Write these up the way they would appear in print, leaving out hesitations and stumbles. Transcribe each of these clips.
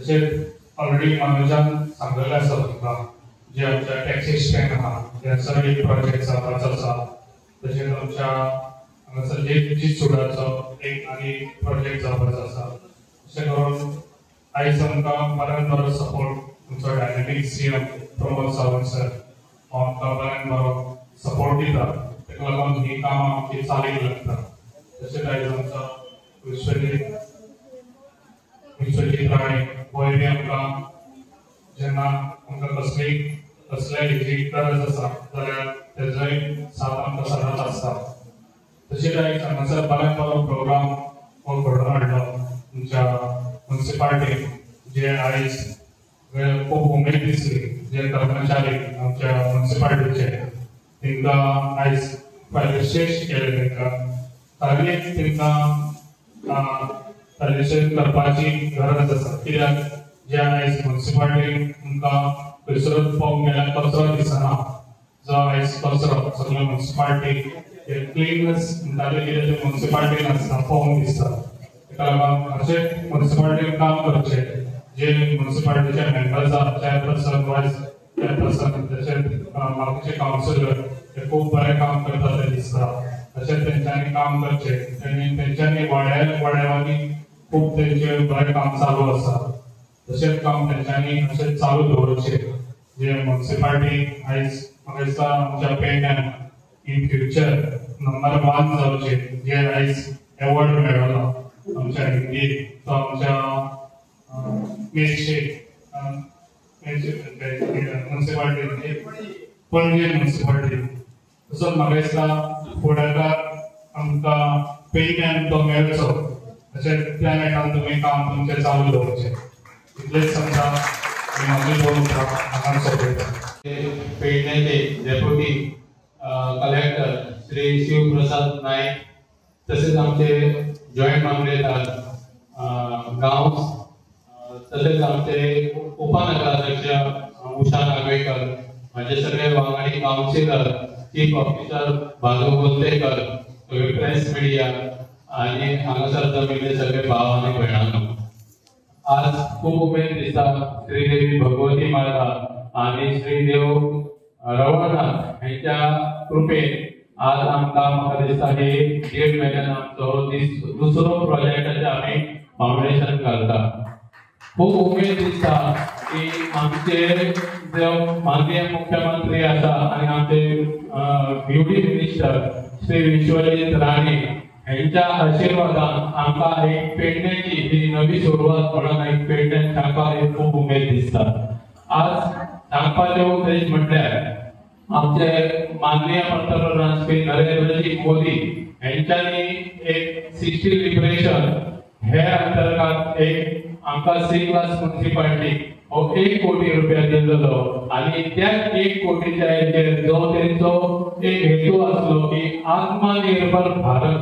तशेंच ऑलरेडी मनोजान सांगलेलें आसा तुमकां जे आमच्या टॅक्सी स्टँड आहा थंयसर एक प्रोजेक्ट जावपाचो आसा. तशेंच आमच्या हांगासर जे चिचुडाचो एक आनी प्रोजेक्ट जावपाचो आसा. अशें करून आयज आमकां बऱ्यान बरो सपोर्ट आमचो dynamic CM Pramod Sawant sir हो आमकां बऱ्यान बरो सपोर्ट दिता. ताका लागून ही कामां आमची चालीक लागता. तशेंच आयज आमचो विश्वजीत राणे होय बी आमकां जेन्ना आमकां कसली कसल्याय हेजी गरज आसा जाल्यार तेजोय साथ आमकां सदांच आसता. तशेंच आयज हांगासर बऱ्यान बरो प्रोग्राम हो घडोवन हाडलो आमच्या मुन्सिपालिटीन, जे आयज खूब उमेद दिसली जे कर्मचारी आमच्या मुन्सिपालिटीचे तांकां आयज फेलिसिटेट केलें. तांकां खरेंच तांकां फेलिसिटेट करपाची गरज आसा, कित्याक जे आयज मुन्सिपालिटीन तुमकां खंयसरूच पळोवंक गेल्यार कचरो दिसना. जो आयज कचरो सगळे मुन्सिपालिटी क्लिननेस म्हणटा ते कितें तें मुन्सिपालिटीन आसता पळोवंक दिसता. ताका लागून अशें मुन्सिपालिटीन काम करचें जे मुन्सिपालिटीचे मेंबर्स आसा, चेअरपर्सन, वायस चेअरपर्सन, तशेंच बाकीचे कावन्सिलर ते खूब बरें काम करता तें दिसता. तशेंच तेंच्यांनी काम करचें, तेंच्यांनी वाड्या वाड्यांनी खूब तेंचें बरें काम चालू आसा. तशेंच काम तेंच्यांनी अशें चालू दवरचें. जे मुन्सिपालिटी आयज म्हाका दिसता आमच्या पेडण्यान इन फ्युचर नंबर 1 जावचें. जे आयज एवॉर्ड मेळ्ळो आमच्या हिंदीत तो आमच्या मेर्शे मुन्सिपालिटी पणजे मुन्सिपालिटी. तसोच म्हाका दिसता फुडाराक आमकां पेडण्यान तो मेळचो अशें त्या नेटान तुमी काम तुमचें चालू दवरचें. इतलेंच सांगता म्हजी दोन उतरां हांगा सोंपयता. पेडण्याचे डेप्युटी कलेक्टर श्री शिवप्रसाद नाईक, तसेच आमचे जॉईंट मामलेदार गांवस, तसेच आमचे उपनगराध्यक्ष उषा नागवेकर, माझे सगळे वांगडी काउन्सिलर, चीफ ऑफिसर भागव गोलतेकर, सगळे प्रेस मिडिया आणि हांगासर जमिल्ले सगळे भाव आनी भयणांनो, आज खूब उमेद दिसता श्रीदेवी भगवती माता आणि श्रीदेव रवळनाथ हेंच्या कृपेन आज आमकां म्हाका दिसता हे 1.5 म्हयन्यान आमचो दुसरो प्रोजेक्टाचें आमी फावंडेशन घालता. खूब उमेद दिसता की आमचे जे माननीय मुख्यमंत्री आसा आनी आमचे ब्युटी मिनिस्टर श्री विश्वजीत राणे हेंच्या आशिर्वादान आमकां एक पेडण्याची ही नवी सुरवात म्हणून एक पेडण्यान सांगपाक एक खूब उमेद दिसता. आज सांगपाचे उद्देश म्हटल्यार आमचे माननीय पंतप्रधान श्री नरेंद्रजी मोदी हेंच्यांनी एक 60 लिबरेशन हे अंतर्गत एक आमकां सी क्लास मुन्सिपालिटी हो 1 कोटी रुपया दिल्लो आनी त्या 1 कोटीच्या हेचेर जो तेंचो एक हेतू आसलो की आत्मनिर्भर भारत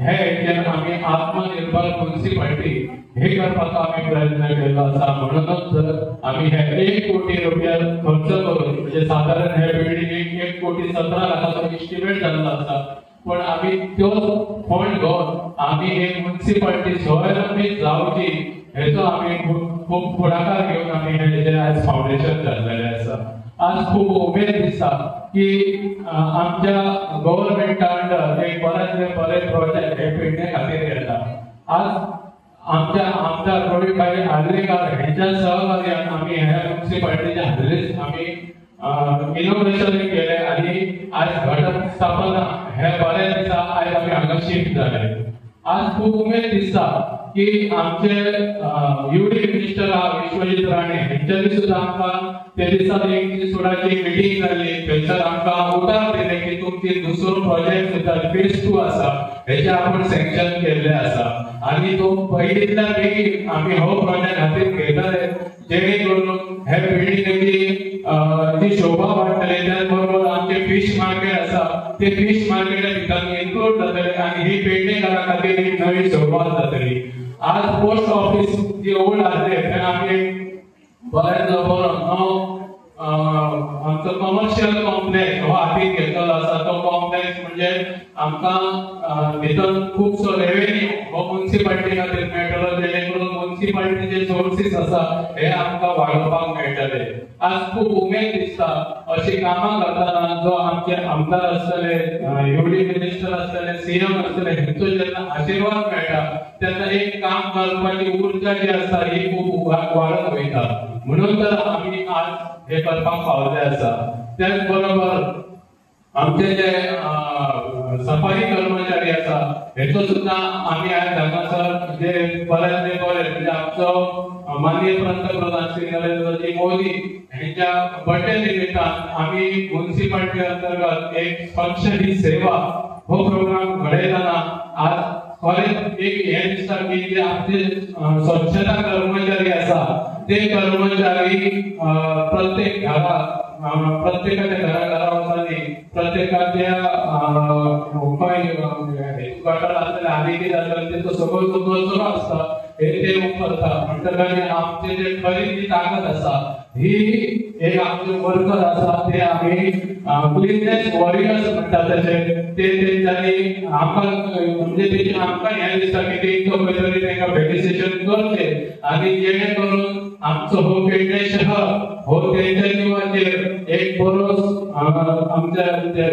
हे हेचेर आमी आत्मनिर्भर मुन्सिपालिटी हे करपाचो आमी प्रयत्न केल्लो आसा. म्हणूनच आमी हे 1 कोटी रुपया खर्च करून म्हणजे सादारण हे बिल्डिंगेक 1 कोटी 17 लाखाचो एस्टिमेट जाल्लो आसा, पण आमी त्यो फंड घेवन आमी एक मुन्सिपालिटी स्वावलंबी जावची हेचो आमी खूब फुडाकार घेवन आमी हेजें आयज फावंडेशन घातलेलें आसा. आज खूब उमेद दिसता की आमच्या गव्हर्मेंटा अंडर एक बरें बरे प्रोजेक्ट हे पेडणे खातीर येता. आज आमच्या आमदार रोहित भाई आर्लेकर हेंच्या सहकार्यान आमी ह्या मुन्सिपालिटीच्या हालींच आमी इनोग्रेशन केलें आनी आज घटस्थापना हे बऱ्या दिसा आयज आमी हांगा शिफ्ट जाले. आज खूब उमेद दिसता की आमचे युडी मिनिस्टर आहा विश्वजीत राणे हेंच्यांनी सुद्दां आमकां ते दिसा एक सुडाची मिटींग जाली, थंयसर आमकां उतार दिलें की तुमची दुसरो प्रोजेक्ट सुद्दां फेज 2 आसा हेचें आपूण सँक्शन केल्लें आसा आनी तो पयलींतल्या बेगीन आमी हो प्रोजेक्ट हातीन घेतले जेणे करून हे बिल्डिंगेची जी शोभा वाडटली, त्याच बरोबर आमचे फिश मार्केट आसा ते फिश मार्केटा भितर इन्क्लूड जातले आनी ही पेडणेकारा खातीर एक नवी सुरवात जातली. आज पोस्ट ऑफिस जी ओल्ड आसले थंय आमी बरें बरो नवो आमचो कमर्शियल कॉम्प्लेक्स हो हातीन घेतलेलो आसा. तो कॉम्प्लेक्स म्हणजे आमकां भितर खुबसो रेवेन्यू हो मुन्सिपालिटी खातीर मेळटलो, जेणे जेणे करून म्युनिसिपालिटीचे सोर्सीस आसा हे आमकां वाडोवपाक मेळटले. आज खूब उमेद दिसता अशी कामां करतना जो आमचे आमदार आसतले, युडी मिनिस्टर आसतले, सीएम आसतले हेंचो जेन्ना आशिर्वाद मेळटा तेन्ना एक काम करपाची उर्जा जी आसा ही खूब वाडत वयता. म्हणून तर आमी आज हे करपाक पावले आसा. त्याच बरोबर आमचे जे सफाई कर्मचारी आसा हेचो सुद्दां आमी आज हांगासर जे बऱ्यांतले बरे म्हणजे आमचो माननीय पंतप्रधान श्री नरेंद्रजी मोदी हेंच्या बर्थडे निमित्तान आमी म्युनिसिपालिटी अंतर्गत एक स्वच्छ ही सेवा हो प्रोग्राम घडयतना आज खरेंच एक हें दिसता की जे आमचे स्वच्छता कर्मचारी आसा ते कर्मचारी प्रत्येक घरा प्रत्येकाच्या घरा घरा वचानी प्रत्येकाच्या गटार आसतले आनी कितें आसतलें तेचो सगळो कचरो आसता हे ते करता. म्हणटकच आमचे जे खरी जी ताकद आसा ही एक आमचे वर्कर आसा ते आमी क्लिननेस वॉरियर्स म्हणटा तशे ते तेंच्यांनी आमकां म्हणजे तेजी आमकां हें दिसता की तेंचो खंय तरी तांकां फेलिसिटेशन करचें आनी जेणे करून आमचो हो पेडणे शहर हो तेंच्या जिवाचेर एक बरो आमच्या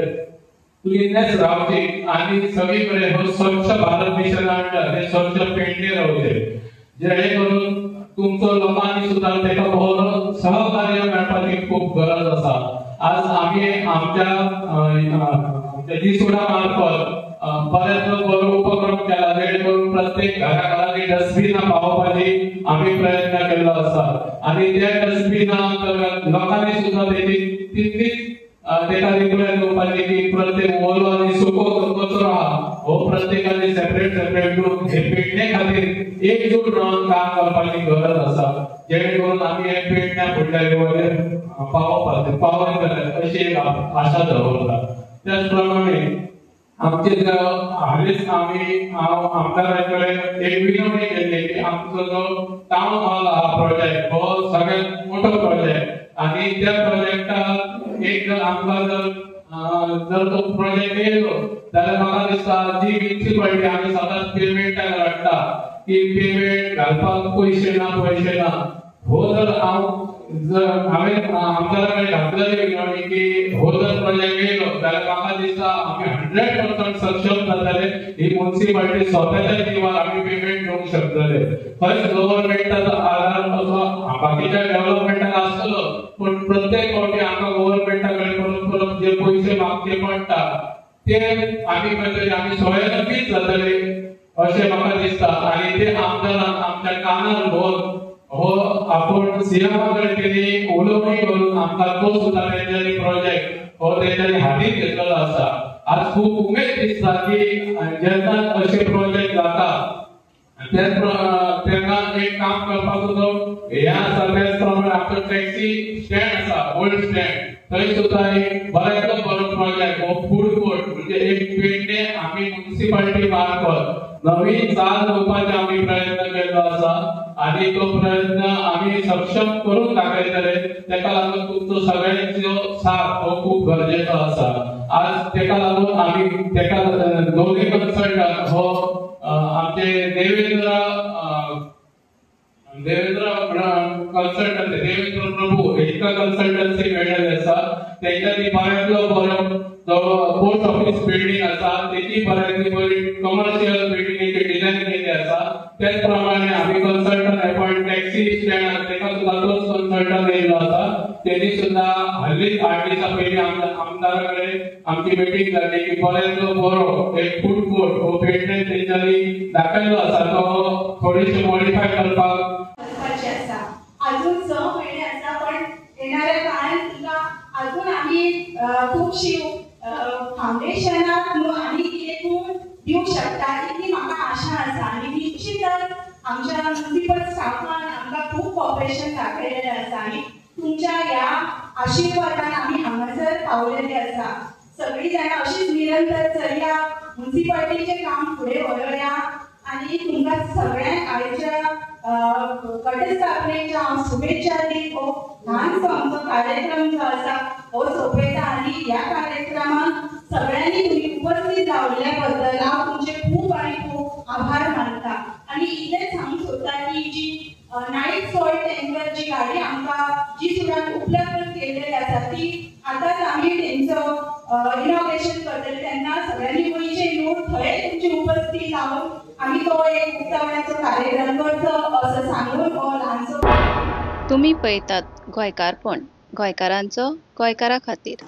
क्लिननेस रावची आनी सगळी कडेन हो स्वच्छ भारत मिशन अंडर हे स्वच्छ पेडणे रावचे, जेणे करून तुमचो लोकांनी सुद्दां तेका बरो सहकार्य मेळपाची खूब गरज आसा. आज आमी आमच्या दिसवडा मार्फत बऱ्याच बरो उपक्रम केला जेणे करून प्रत्येक घरा घरांनी डस्टबिनां पावोवपाची आमी प्रयत्न केल्लो आसा आनी त्या डस्टबिना अंतर्गत लोकांनी सुद्दां तेजी तितलीच तेका रिप्लाय दिवपाची की प्रत्येक ओलो आनी सुको कचरो आहा हो प्रत्येकाने सेपरेट सेपरेट करून हे पेडणे खातीर एकजूट रावन काम करपाची गरज आसा, जेणे करून आमी हे पेडण्या फुडल्या लेवलार पावोवपाक पावयतले अशी एक आशा दवरता. त्याच प्रमाणे आमचे हालींच आमी हांव आमदारा कडेन एक विनवणी केल्ली की आमचो जो टावन हॉल आहा प्रोजेक्ट हो सगळ्यात मोठो प्रोजेक्ट आनी त्या प्रोजेक्टाक एक जर आमकां जर तो प्रोजेक्ट येयलो जाल्यार म्हाका दिसता जी म्युनिसिपालिटी आमी सदांच पेमेंटाक रडटा की पेमेंट घालपाक पयशे ना पयशे ना, हो जर हांव जर हांवें आमदारा कडेन घातलेली विनवणी की हो जर प्रोजेक्ट येयलो जाल्यार म्हाका दिसता आमी 100% सक्षम जातले, ही म्युनिसिपालिटी स्वताच्या जिवार आमी पेमेंट दिवंक शकतले. खरेंच गव्हर्मेंटाचो आदार असो बाकीच्या डेव्हलपमेंटाक आसतलो पूण प्रत्येक फावटी आमकां गव्हर्मेंटा कडेन परत परत जे पयशे मागचे पडटा ते आमी खंय तरी आमी स्वयंचीच जातले अशें म्हाका दिसता. आनी ते आमदारान आमच्या कानार घोवन हो आपूण सीएमा कडेन तेणी उलोवणी करून आमकां तो सुद्दां तेंच्यांनी प्रोजेक्ट हो तेंच्यांनी हातींत घेतलेलो आसा. आज खूब उमेद दिसता की जेन्ना अशे प्रोजेक्ट जाता तेन्ना एक काम करपाचो जो हें आसा. त्याच प्रमाणे आमचो टॅक्सी स्टँड आसा ओल्ड स्टँड थंय सुद्दां एक बऱ्यांतलो बरो प्रोजेक्ट हो फूड कोर्ट म्हणजे एक पेडणे आमी म्युनिसिपालिटी मार्फत नवीन चाल दिवपाचे आमी प्रयत्न केल्लो आसा आनी तो प्रयत्न आमी सक्षम करून दाखयतले. तेका लागून तुमचो सगळ्यांचो साथ हो खूब गरजेचो आसा. आज तेका लागून आमी तेका दोनूय कन्सल्टंट हो आमचे देवेंद्र कन्सल्टंट देवेंद्र प्रभू हेका कन्सल्टन्सी मेळ्ळेली आसा. तेंच्यांनी बऱ्यांतलो बरो जो पोस्ट ऑफिस बिल्डींग आसा तेची बऱ्यांतली बरी कमर्शियल बिल्डिंगेची डिझायन केल्ली आसा. त्याच प्रमाणे आमी कन्सल्टंट अपॉयंट टॅक्सी स्टँड तेका सुद्दां तोच कन्सल्टंट येयल्लो आसा. तेणी सुद्दां हालींच 8 दिसां पयलीं आमदारा कडेन आमची मिटींग जाली की बऱ्यांतलो बरो एक फूड कोर्ट हो पेडणे तेंच्यांनी दाखयल्लो आसा तो थोडीशी मॉडिफाय करपाक आसा. अजून 6 महिने आसा पण येणाऱ्या काळात तुका अजून आमी खुबशी फावंडेशनाक न्हू आनी कितें तूं दिवंक शकता इतली म्हाका आशा आसा. आनी निश्चितच आमच्या म्युनिसिपल स्टाफान आमकां खूब कॉपरेशन दाखयलेलें आसा आनी तुमच्या ह्या आशिर्वादान आमी हांगासर पावलेले आसा. सगळीं जाणां अशीच निरंतर चलया, म्युनिसिपालिटीचें काम फुडें व्हरोया आनी तुमकां सगळ्यांक आयच्या घटस्थापनेच्या हांव शुभेच्छा दी. हो ल्हानसो आमचो कार्यक्रम जो आसा हो सोंपयता आनी ह्या कार्यक्रमाक सगळ्यांनी तुमी उपस्थित रावल्ल्या बद्दल हांव तुमचे खूब आनी खूब आभार मानता. आनी इतलेंच सांगूंक सोदता की नाईट सॉयल टँकरची गाडी आमकां जी सुद्दां उपलब्ध केल्लेली आसा ती आतांच आमी तेंचो इनॉग्रेशन करतले. तेन्ना सगळ्यांनी वयचें न्हू, थंय तुमची उपस्थिती लावन आमी तो एक उक्तावणाचो कार्यक्रम करचो असो सांगून हो ल्हानसो. तुमी पळयतात गोंयकारपण, गोंयकारांचो गोंयकारा खातीर.